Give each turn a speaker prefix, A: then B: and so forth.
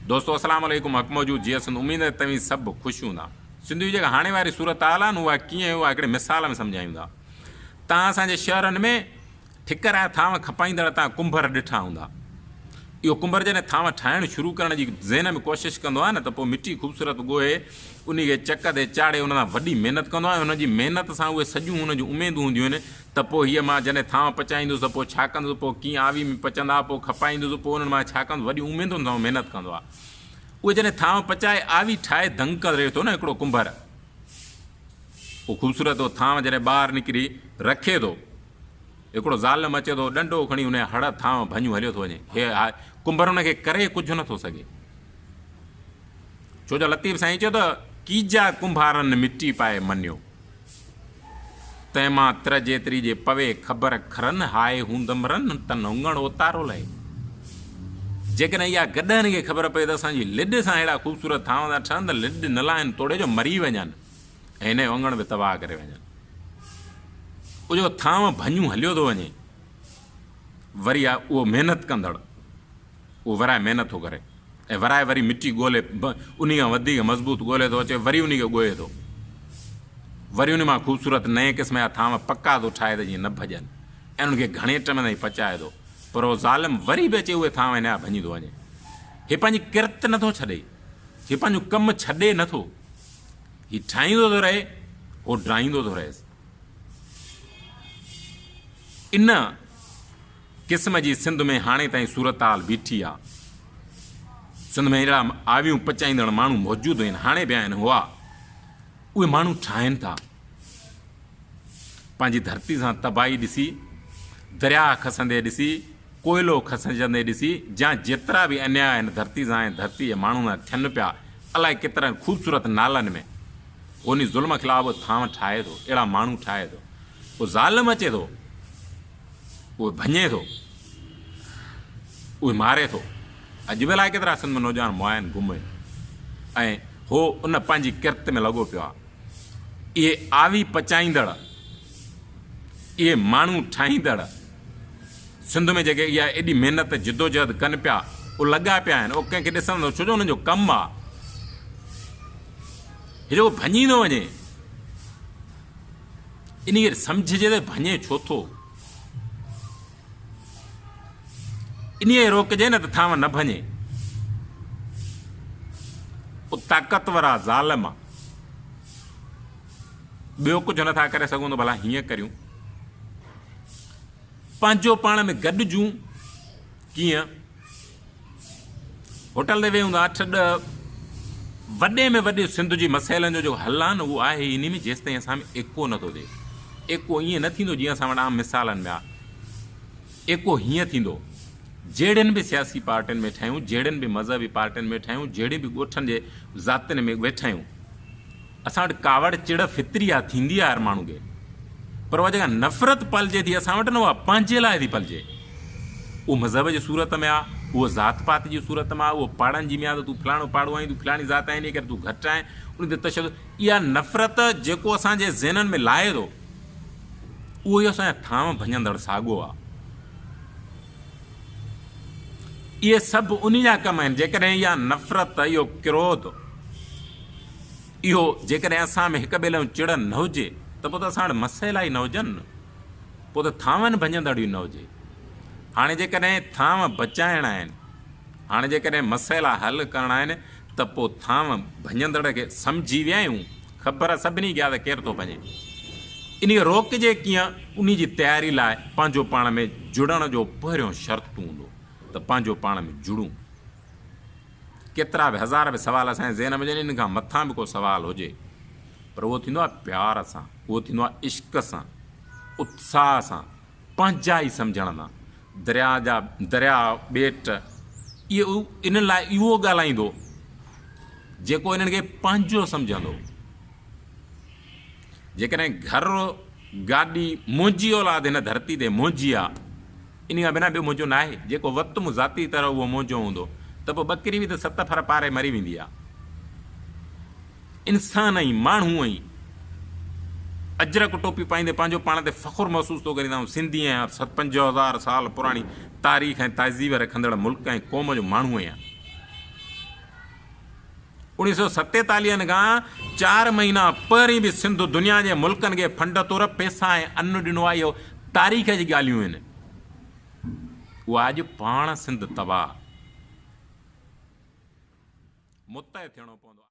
A: دوستو اسلام عليڪم حق موجود جيئي سنڌ اميد ته توهين سڀ خوش هوندا سنڌ جي جيڪا هاڻي واري صورتحال آهي نه اها ڪيئن اها هڪڙي مثال ۾ سمجهايون ٿا تان اسان جي شهرن ۾ ٺڪر ۽ ٿانو کپائيندڙ تان ڪنڀر ڏٺا هوندا. اهو ڪنڀر جڏهن ٿانو ٺاهڻ شروع ڪرڻ جي ذهن ۾ ڪوشش ڪندو آهي نه ته پوء مٽي خوبصورت ڳوهي انهي کي چڪ تي چاڙهي ان سان وڏي محنت ڪندو آهي ۽ ان جي محنت سان اهي سڄيون هن جون اميدون هونديون آهن ته پوء هيء مان جڏهن ٿانو پچائيندس ته پوء ڇا ڪندس پوء ڪيئن آوي ۾ پچندا پوء کپائيندس پوء انهن مان ڇا ڪندس وڏيون اميدن سان هو محنت ڪندو آهي. اهي جڏهن ٿانو پچائي آوي ٺاهي دنگ ڪري ٿو نه هڪڙو ڪنڀر اهو خوبصورت اهو ٿانو جڏهن ٻاهر نڪري رکي ٿو هڪڙو ظالم اچي ٿو، ڏنڊو کڻي ان جا هڙ ٿانو ڀڃون هليو ٿو وڃي. هي آء ڪنڀر ان کي ڪري ڪجهه نه ٿو سگهي. ڇو جو لطيف سائين چيو ته، ڪيجا ڪنڀارن مٽي پائي منيو، تنهن مان تر جيتري جي پوي خبر کرن، هاء هوندم رن، تن اڱڻ اوتارو لهي. جيڪڏهن اها گڏهن کي خبر پئي ته اسان جي لڏ سان اهڙا خوبصورت ٿانو ٿا ٺهن ته لڏ نه لاهن توڙي جو مري وڃن ۽ هن جو اڱڻ به تباهه ڪري وڃن. اهو جيڪو ٿانو ڀڃون هليو ٿو وڃي، وري آ اهو محنت ڪندڙ، اهو ورائي محنت ٿو ڪري ۽ ورائي وري مٽي ڳولي انهي کان وڌيڪ مضبوط ڳولي ٿو اچي، وري انهي کي ڳوهي ٿو، وري انهي مان خوبصورت نئين قسم جا ٿانو پڪا ٿو ٺاهي ته جيئن نه ڀڄن ۽ انهن کي گهڻي ٽم تائين پچائي ٿو، پر اهو ظالم وري به اچي اهي ٿانو هن جا ڀڃي ٿو وڃي. هي پنهنجي ڪرت نٿو ڇڏي، هي پنهنجو ڪم ڇڏي نٿو. هي ٺاهيندو ٿو رهي، هو ڊاهيندو ٿو رهيس. ان قسم جي سنڌ ۾ هاڻي تائين صورتحال بيٺي آ. سنڌ ۾ اهڙا آويون پچائيندڙ ماڻهو موجود آهن، هاڻي به آهن، هئا. اهي ماڻهو ٺاهين ٿا. پنهنجي ڌرتي سان تباهي ڏسي، درياهه کسندي ڏسي، ڪوئلو کسجندي ڏسي جا جيترا به انياء هن ڌرتي سان ۽ ڌرتي جي ماڻهن سان ٿين پيا، الائي ڪيترن خوبصورت نالن ۾، هو انهي ظلم خلاف به ٿانو ٺاهي ٿو، اهڙا ماڻهو ٺاهي ٿو. اهو ظالم اچي ٿو، اهو ڀڃي ٿو، اهو ماري ٿو. اڄ به الائي ڪيترا سنڌ ۾ نوجوان مئا آهن، گم آهن ۽ هو ان پنهنجي ڪرت ۾ لڳو پيو آهي. اهي آوي پچائيندڙ، اهي ماڻهو ٺاهيندڙ سنڌ ۾ جيڪي اها ايڏي محنت جدوجهد ڪن پيا، اهي لڳا پيا آهن، اهي ڪنهن کي ڏسن نٿو ڇو جو انهن جو ڪم آهي. هي جيڪو ڀڃي ٿو وڃي، انهي کي سمجهجي ته ڀڃي ڇو ٿو؟ انهيء کي روڪجي نه ته ٿانو نه ڀڃي. او طاقتور آ، ظالم آ. ٻيو ڪجهه نه ٿا ڪري سگهون ته ڀلا هيئن ڪريون. پنهنجو پاڻ ۾ گڏجون ڪيئن؟ هوٽل تي ويهون ته اٺ ڏهه وڏي ۾ وڏي سنڌ جي مسئلن جو جيڪو حل آهي نه اهو آهي انهي ۾ جيستائين اسان ۾ ايڪو نه ٿو ٿئي. ايڪو ائين نه ٿيندو جيئن اسان وٽ عام مثالن ۾ آهي. ايڪو هيئن ٿيندو جهڙين به سياسي پارٽين ۾ ٺهيون، جهڙين به مذهبي پارٽين ۾ ٺهيون، جهڙين به ڳوٺن جي ذاتين ۾ ويٺا آهيون. اسان وٽ ڪاوڙ چڙ فطري آهي ٿيندي آهي هر ماڻهو کي پر اها جيڪا نفرت پلجي ٿي اسان وٽ نه اها پنهنجي لاء ٿي پلجي. اهو مذهب جي صورت ۾ آهي، اهو ذات پات جي صورت ۾ آهي، اهو پاڙن جي ۾ آهي ته تون فلاڻو پاڙو آهين، تون فلاڻي ذات آهين انهي ڪري تون گهٽ آهين، ان تي تشدد اها نفرت جيڪو اسان جي ذهنن ۾ لاهي ٿو اهو ئي اسان جا ٿانو ڀڃندڙ ساڳو آهي. اهي سڀ انهي جا ڪم آهن. جيڪڏهن اها نفرت، اهو ڪروڌ، اهو جيڪڏهن اسان ۾ هڪ ٻئي لاء چڙ نه هجي ته پوء ته اسان وٽ مسئلا ئي نه هجن، پوء ته ٿانون ڀڃندڙ ئي نه هجي. هاڻي جيڪڏهن ٿانو بچائڻا آهن، هاڻي جيڪڏهن مسئلا حل ڪرڻا آهن ته پوء ٿانو ڀڃندڙ کي سمجهي ويا آهيون، خبر سڀني کي آهي ته ڪير ٿو ڀڃي. انهي کي روڪجي ڪيئن، انهي جي تياري لاء پنهنجو پاڻ ۾ جڙڻ جو پهريون شرط هوندو ته پنهنجو پاڻ ۾ جڙون. ڪيترا به هزار به سوال اسان جي ذهن ۾ هجن، انهن کان مٿان به ڪو سوال هجي پر اهو ٿيندو آهي پيار سان، اهو ٿيندو آهي عشق سان، اتساهه سان، پنهنجا ئي سمجهڻ سان. درياء جا درياء، ٻيٽ، اهي انهن لاء اهو ڳالهائيندو جيڪو انهن کي پنهنجو سمجهندو. جيڪڏهن گهر، گاڏي منهنجي اولاد هن ڌرتي تي منهنجي آ، انهي کان بنا ٻيو منهنجو ناهي. جيڪو وت مون ذاتي طرح اهو منهنجو هوندو ته پوء ٻڪري به ته ست ڦر پاري مري ويندي آ. انسان ۽ ماڻهو ۽ اجرڪ ٽوپي پائيندي پنهنجو پاڻ تي فخر محسوس ٿو ڪرين ته آئون سنڌي آهيان، ست 5000 سال پراڻي تاريخ ۽ تهذيب رکندڙ ملڪ ۽ قوم جو ماڻهو آهيان. اڻويهه سئو ستيتاليهن کان چار مهينا پهرين به سنڌ دنيا جي ملڪن کي فنڊ طور پئسا ۽ ان ڏنو آهي اهو تاريخ جي ڳالهيون آهن. اها اڄ پاڻ سنڌ تباهه. متحد ٿيڻو پوندو.